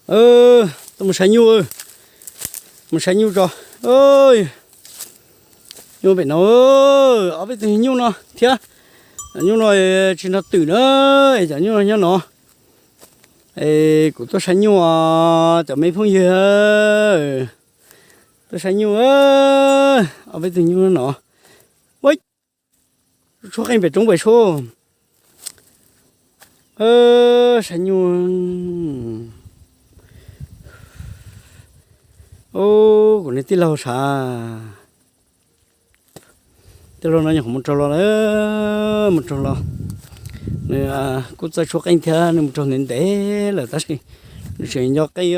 Tuaj mus saib nyuj, mus saib nyuj tso. Nyuj pem no, ob peb tug nyuj no thiab. Nyuj no tsis nrog twm na, es cov nyuj no nyob no. Es kuv tuaj saib nyuj, cov me phooj ywg, tuaj saib nyuj. Ob peb tug nyuj no. Ua, tshuab qeej pem roob pem sub. Saib nyuj. Kuv niag tij laug sav, tij laug no nyuam qhuav mus raug los lawm, mus raug los. Nws kuj txawj tshuab qeej thiab, nws mus raug ntev ntev lawm tab sis nws tseem nco qeej.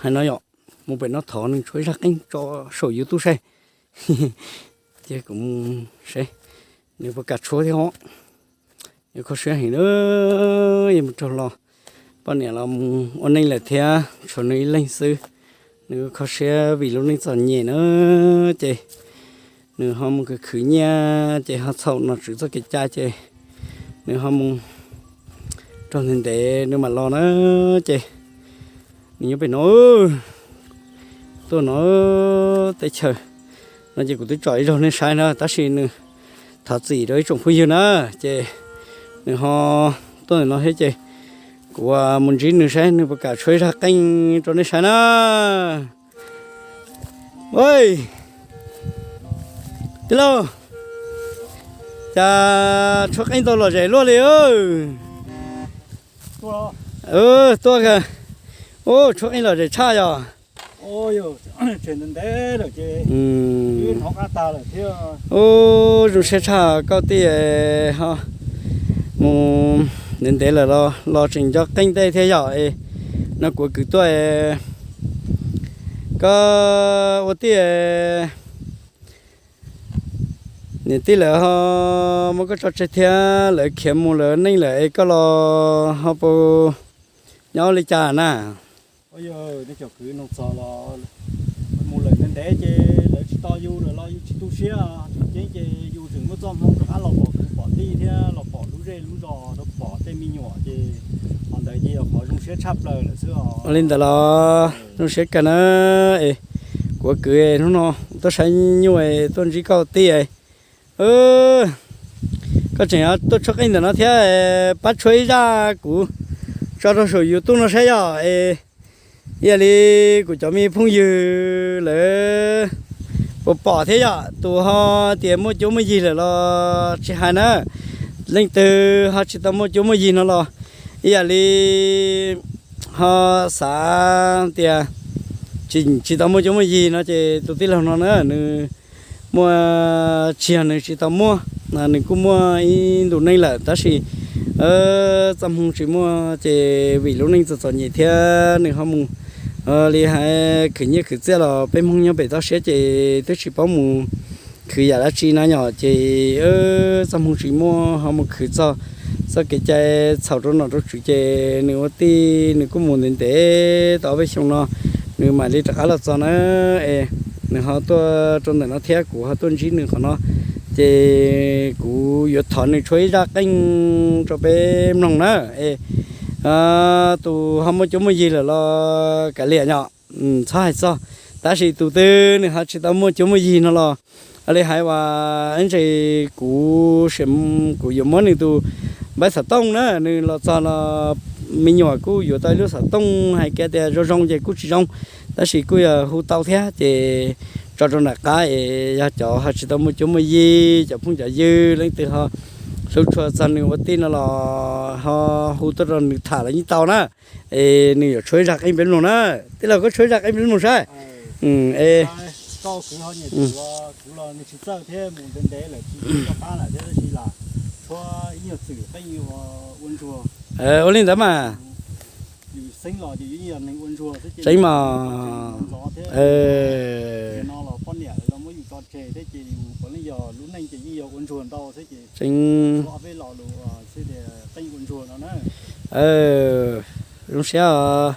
Hais no yom, mus pem no thov nws tshuab ib zaj qeej tso saum YouTube saib. Ces kuv mus saib nws puas kam tshuab thiab os. Yuav kho siab heev na, yuav mus raug los, poj niam los mus ua neej lawm thiab tshuav nws ib leeg xwb. Nws kho siab vim lub neej txom nyem na, ces nws ho mus khwv khwv nyiaj ces ho txhaum nom tswv txoj kev cai ces nws ho mus raug ntev ntev nws mam los na. Ces nws nyob pem no, tuaj no teb chaws no ces kuv twb tsom ib zaug nej saib na tab sis nws thov txim rau ib tsoom phooj ywg na, ces nws ho tuaj ntawm no thiab ces kuv mus ntsib nws saib nws puas kam tshuab ib zaj qeej rau nej saib na. Ua, tij laug, cas tshuab qeej tau lom zem luaj li. Tuaj, ua, tshuab qeej lom zem tshaj yog. Ua, zoo siab tshaj koj tij ho mus ntev ntev lawm los los tseem nco qeej tej thiab yom. No kuv kwv tuaj, koj ua tij, niam tij lawv ho muab koj tso tseg thiab lawv khiav mus lawv neej lawm es koj los ho puas nyob li cas na? Mus lawm ntev ntev ces lawv tsis tos yus lawm los yus tsis tu siab, tseem ceeb ces yus tseem muaj txoj hmoo rov qab los pom kwv pom tij thiab los pom lub zej lub zos rau pom tej me nyuam ces qhov ntawd ces yog qhov zoo siab tshaj plaws lawm xwb os. Ua li ntawd los zoo siab kawg na. Es kuv kwv hnub no tuaj saib nyuj tuaj ntsib koj tij. Koj tseem tuaj tshuab qeej ntawm no thiab, pab tshuab ib zaj kuv tso rau saum YouTube no saib yom. Es ib yam li kuv cov me phooj ywg lawv puas pom thiab yom, tus ho tias muaj cuab muaj yig lawm los tsis hais na, leej twg ho tsis tau muaj cuab muaj yig no los ib yam li ho xav tias tsis tau muaj cuab muaj yig no ces tus tij laug no na nws muaj, tsis yog nws tsis tau muaj, nws kuj muaj ib ntus neej lawm tab sis txoj hmoo tsis muaj ces vim lub neej txom txom nyem thiab nws ho mus li hais khwv nyiaj khwv txiaj los peb Hmoob nyob pem toj siab ces twb tsis paub mus khwv yam dab tsi na yom, ces txoj hmoo tsis muaj ho mus khwv txog txoj kev cai txhaum rau nom rau tswv ces nws ua tij nws kuj mus ntev ntev tau ob peb xyoo no nws mam li rov qab los txog na. Es nws ho tuaj rau ntawm no thiab kuv ho tuaj ntsib nws qhov no ces kuv yuav thov nws tshuab ib zaj qeej rau peb mloog na. Es tus ho muaj cuab muaj yig lawm los kav liam yom, txhob hais txog, tab sis tus twg nws ho tsis tau muaj cuab muaj yig no los li hais uas ib ntsis kuv, kuv yuav muab nws tus npaib xov tooj na, nws los txog los me nyuam kuj yuav tau ib lub xov tooj hais kiag tias zoo zoo ces kuj tsis zoo, tab sis kuj yog hu tau thiab ces tso rau nram qab es yog cov ho tsis tau muaj cuab muaj yig, cov phooj cov ywg leej twg ho hlub tshua txog nws ua tij no los ho hu tuaj rau nws tham los yeej tau na. Es nws yuav tshuab ib zaj qeej peb mloog na. Tij laug, koj tshuab ib zaj qeej peb mloog saib. Ua li ntawd mas. Tseeb mas. Tseeb. Zoo siab os.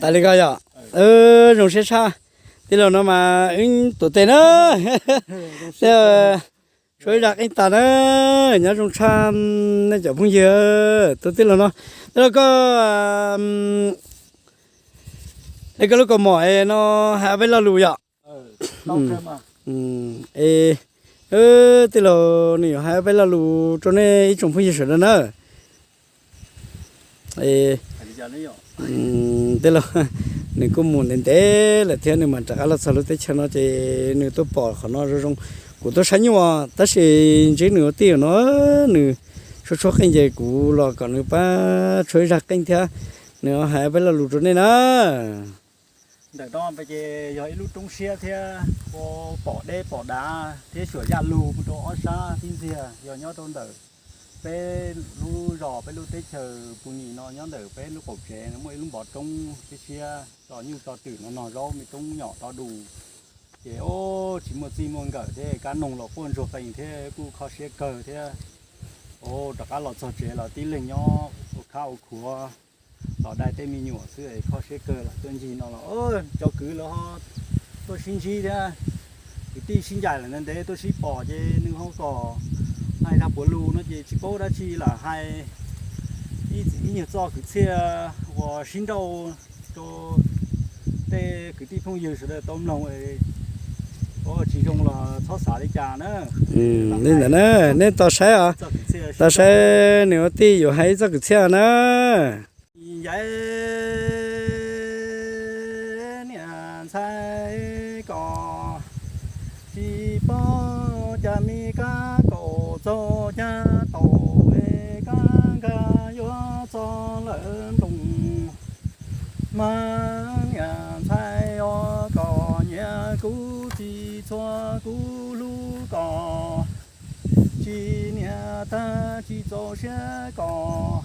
Tas li ko yom. Zoo siab tshaj. Tij laug no mas wb tuav tes na. Tshuab ib zaj qeej tas na. Nyob zoo tshaj nej cov phooj ywg. Tus tij laug no, tij laug koj, es koj lub kaus mom no hais ob peb lo lus yom. Tij laug nws yuav hais ob peb lo lus rau nej ib tsoom phooj ywg sawv daws na. Tij laug nws kuj mus ntev ntev lawm thiab nws mam rov qab los txog lub teb chaws no ces nws tuaj pom qhov no zoo zoo. Kuv tuaj saib nyuj tab sis ntsib nws ua tij no, nws tshuab tshuab qeej ces kuv los kom nws pab tshuab ib zaj qeej thiab nws hais ob peb lo lus rau nej na. Ntawm no ces yog ib lub roob siab thiab ua pom deb pom dav thiab xyuam yaj lug mus rau ob sab tib ntxiag. Yog nyob rau ntawm peb lub zos peb lub teb chaws Pus Nyim no, nyob ntawm peb lub qaum tsev no muaj ib lub npov roob siab siab tso nyuj tso twm no, nog zaub me roob nyom to dus. Ces ub tsis muaj txij muaj nkawm thiab, kab noog los quaj ntsuag qees thiab kuj kho siab kawg thiab. Ub rov qab los txog tsev los tib leeg nyob ua khab ua khuav los dai tej me nyuam xwb es kho siab kawg los tuaj ncig no los cov kwv lawv ho tuaj sib ntsib thiab. Kwv tij sib ncaim lawm ntev ntev tuaj sib pom ces nws ho kom hais tag puav lus no ces tsis paub dab tsi lam hais. Ib, ib nyuag txoj kwv txhiaj uas sib nrauj rau tej kwv tij phooj ywg sawv daws tau mloog, tsis zoo los txhob xav li cas na. Li ntawd na, nej tau saib os, tau saib nws ua tij yuav hais ib txoj kwv txhiaj na. Yaiv niam ntxhais ko, tsis paub cas me kab kaum txog caj tau, kab nkag yuav txog lawm nploos. Mas niam ntxhais os, koj nyiam kuv tsis txhua kuv hlub koj, tsis niam tag tsis txaus siab koj,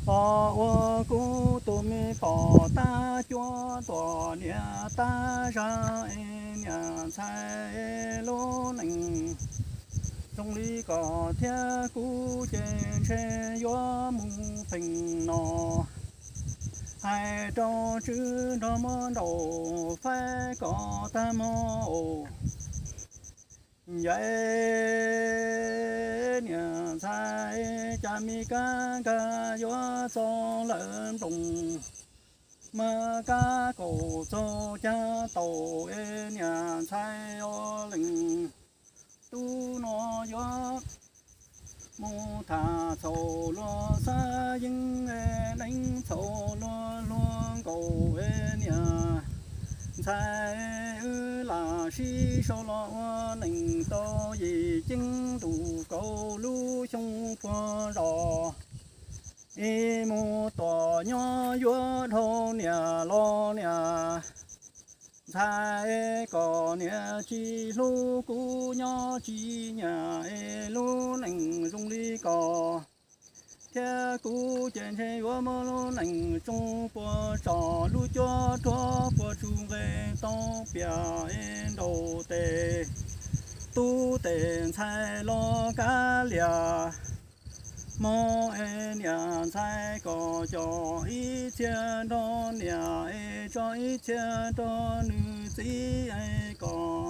los ua kuv tus me poj tab cuab tuam niam tab zag es niam ntxhais lub neej zoo li koj thiab kuv ces ntshe yuav mus pheej no. Hais rau tswv nrog muab nraum faib kom tag mog. Yaiv niam ntxhais, cas me kab nkag yuav txog lawm nploos, mas kab kaum txog caj tau es niam ntxhais os leej tub no yuav mus tham txhaum luag xab yeeb, neeb txhaum luag luag nkaus es niam ntxhais wb lam sib sau los ua neej tau yim ceeb ntuj kaus lub xyoo puag zos. Ib mus tuam nyob yuav dhau niam los niam ntxhais, kom niam tsis hlub kuv nyob tsis nyiam es lub neej zoo li koj thiab kuv ces ntshe yuav muab lub neej tsoo puas tsom, lub cuab ruab puas tsuj nqe tau piam es nraum tes, tub tes ntxhais los kav liam. Hmo es niam ntxhais kom coj ib txhia nrog niam es tso ib txhia nrog nws txiv es kom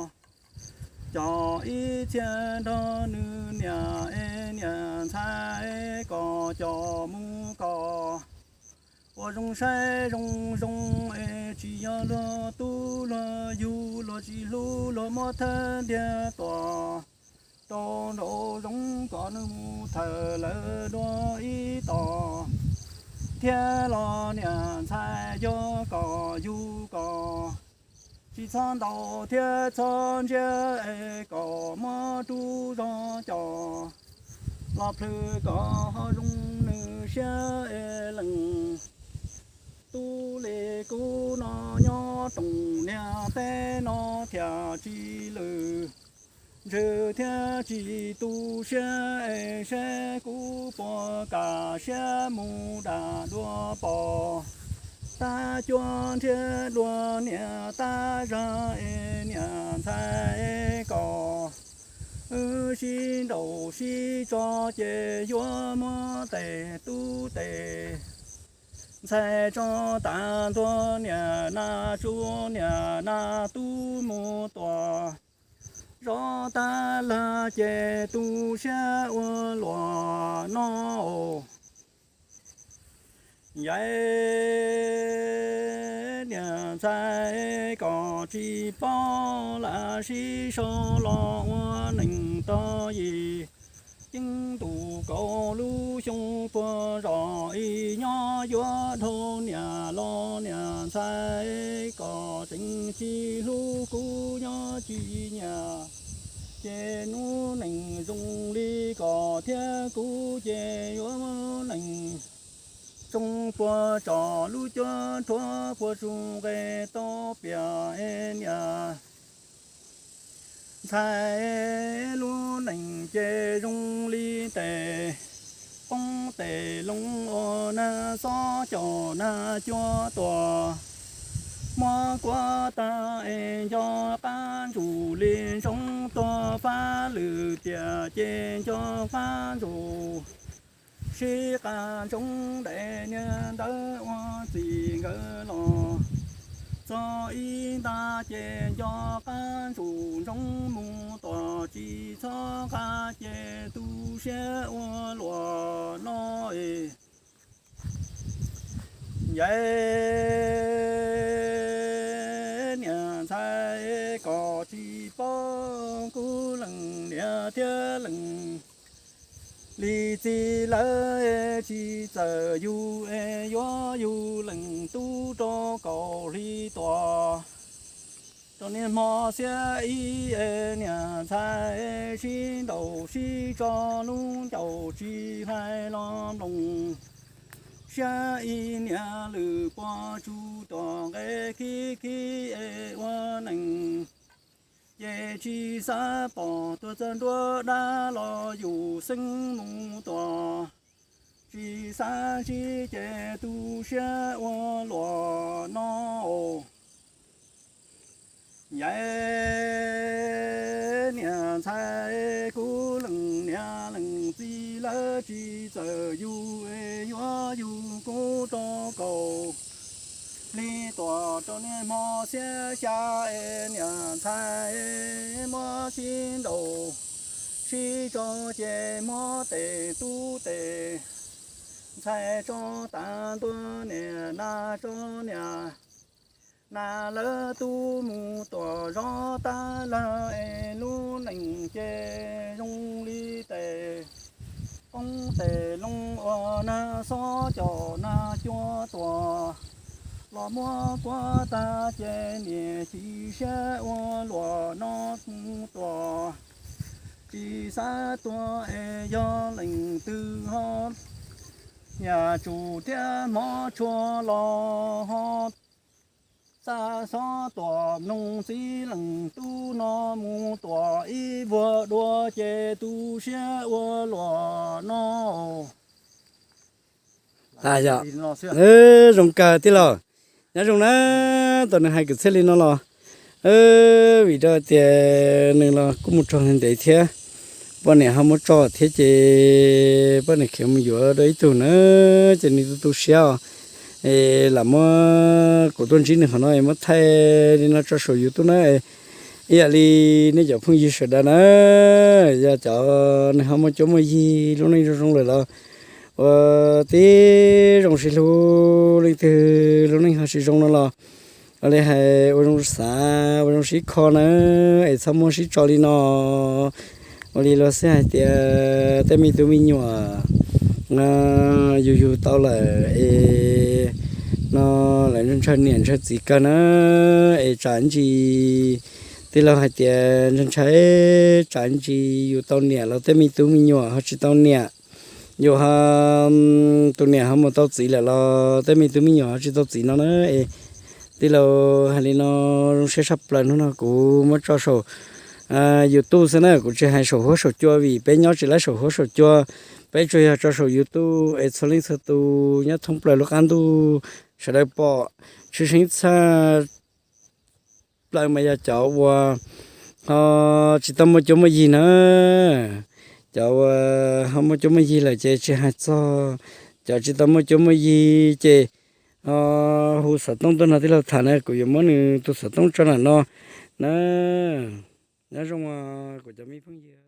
coj ib txhia nrog nws niam es niam ntxhais kom coj mus kom ua zoo saib zoo zoo es tsis yog luag tub luag yug, luag tsis hlub luag muab thawb ntiag tuam rau nraum zoov kom nws mus thawm lawv dua ib tos thiab los niam ntxhais, yog kom yug kom tsis txhob ntaus thiab txhob ntsiab es kom muab rub zog coj los plhws kom ho zoo nws siab es leej tub li kuv no nyob rooj niam teb no thiaj tsis lwm ntsws thiab tsis tu siab es seb kuv puas kam siab mus dam dua pos tab cuab nrhiav dua niam tab zag es niam ntxhais kom wb sib nraum sib tso ces yuav muab tes tub tes ntxhais tso tas ntua niam nas tsuj niam nas tub mus tuam zov tab lag ces tu siab ua luaj no. Yaiv niam ntxhais kom tsis paub lam sib sau los ua neej tau yim ceeb ntuj kaus lub xyoo puag zos ib nyob yuav dhau niam los niam ntxhais kom tseem tsis hlub kuv nyob tsis nyiam ces lub neej zoo li koj thiab kuv ces yuav muaj lub neej Toob puag tso lub cuab rhuav puag tsuj nqe tau piam es niam ntxhais lub neej ces zoo li tes qoob tes loo ua nag xob caum nag cuab tuag. Muab kuab tag es nco qab ntsuj li ntsoov tuag fab lwm tiam ces nco qab ntsuj sib qab ntsoov daim niag ntawv ua txim nkawd los txog ib nta ces nco qab ntsuj ntsoov mus tom tsis txhob qab ces tu siab ua luam no es. Yaiv niam ntxhais kom tsis paub kuv leej niam thiab leej li txiv lawv tsis txawm yug es yuav yug leej tub rau kaum hli tuam. Rau niaj hmo xiab ib es niam ntxhais sib ntaus sib tso lub ncaus tsis hais los mloog. Siab ib niam lwm puag tsuj tuam nqe khib khib es ua neej ces tsis xav pom tuag txog nruab dab los yus xeeb mus tuam. Tsis xav ntsib ces tu siab ua luam no. Yaiv niam ntxhais kuv leej niam leej txiv lawv tsis txawm yug es yuav yug kuv rau kaum hli tuam. Rau niaj hmo xiab xya es niam ntxhais muab sib ntaus sib tso ces muab tes tub tes ntxhais tso tas ntua niam na tso niam na lawv tub mus tuam zov tab lawm es lub neej ces zoo li tes qoob tes loo ua nag xob caum nag cuab tuag. Los muab kuab tag ces niam cis siab ua luam no mus tuam. Tsis xav tuag es yog leej twg ho yam tsum thiab hmov tshua los ho txaj xob tuam mloog txiv leej tub no mus tuam ib vuag dua ces tu siab ua luam no. Yog, zoo kawg tij laug. Nyob zoo na, tau nws hais kwv txhiaj li no los, vim rau tias nws los kuj mus txog ntev thiab, poj niam ho muab tso thiab ces poj niam khiav mus yuav dua ib tug na, ces nws tu tu siab os. Es lam muab kuv tuaj ntsib nws qhov no es muab thaij li no tso saum YouTube na. Ib yam li nej cov phooj ywg sawv daws na, yog cov nws ho muaj cuab muaj yig lub neej zoo zoo lawm los ua tib zoo sib hlub, leej twg lub neej ho tsis zoo no los ua li hais ua zoo xav ua zoo sib kho na, es txhob muab sib tso li no. Ua li luag xij hais tias tej me tub me nyuam yus yug tau lawm es no lawv ntshaw niam ntshaw txiv kawg na, es tsam ntsis tij laug hais tias ntshaw ntshai tsam ntsis yus tau niam los tej me tub me nyuam ho tsis tau niam, yus ho tus niam ho mus tau txiv lawm los tej me tub me nyuam ho tsis tau txiv no na. Es tij laug hais li no zoo siab tshaj plaws, hnub no kuv muab tso saum YouTube xwb na, kuv tsis hais saum huab saum cua vim peb nyob tsis laib saum huab saum cua, peb tsuas yog tso saum YouTube es txhua leej txhua tus nyob thoob plaws lub qab ntuj sawv daws pom tshwj xeeb tshaj plaws mas yog cov uas ho tsis tau muaj cuab muaj yig na. Cov uas ho muaj cuab muaj yig lawm ces tsis hais txog, cov tsis tau muaj cuab muaj yig ces ho hu xov tooj tuaj nrog tij laug tham na, kuv yuav muab nws tus xov tooj tso nram no na. Nyob zoo kuv cov me phooj ywg.